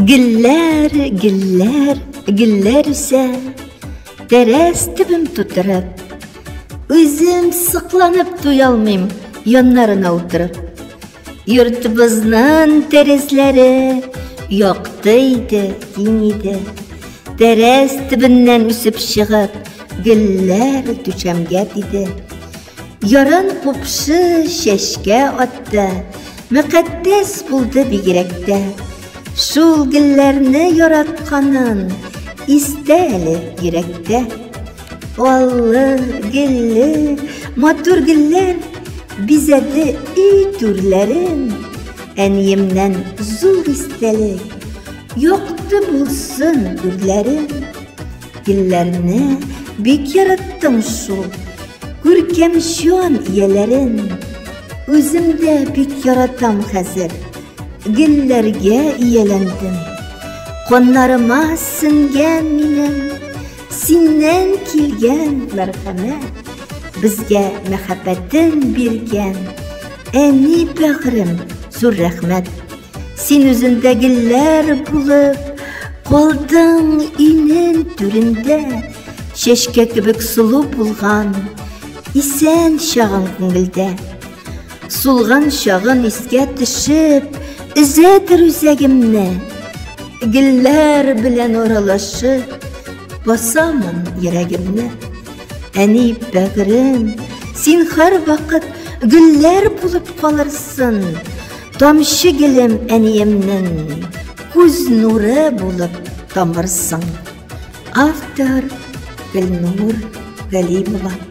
Гөлләр, гөлләр, гөлләр үсә, тәрәз төбен тутырып. Үзем сокланып туялмыйм, яннарына утырып. Йортыбызның тәрәзләре якты иде, киң иде. Тәрәз төбеннән үсеп чыгып, гөлләр түшәмгә тиде. Яран купшы чәчкә атты, Мөкатдәс булды бигрәк тә. Шул гөлләрне яратканын Истә әле йөрәктә. Аллы, гөлле, матур гөлләр Бизәде өй түрләрен. Әниемнән зур истәлек, Якты булсын түрләрем. Гөлләрне бик яраттым шул, Күркәм җан ияләрен. Үзем дә бик яратам хәзер, Гөлләргә ияләндем. Каннарыма сеңгән минем, Синнән килгән мәрхәмәт, Безгә мәхәббәтен биргән Әни бәгърем, зур рәхмәт. Син үзендә гөлләр булып калдың өйнең түрендә, чәчкә кебек сылу булган исән чагың күңелдә. Сулган чагын искә төшеп, өзәдер үзәгемне. Гөлләр белән аралашып, басамын йөрәгемне. Әни бәгырем, син һәрвакыт гөлләр булып калырсың. Тамчы гелем әниемнең күз нуры булып тамырсың. Автор Гөлнур Галимова.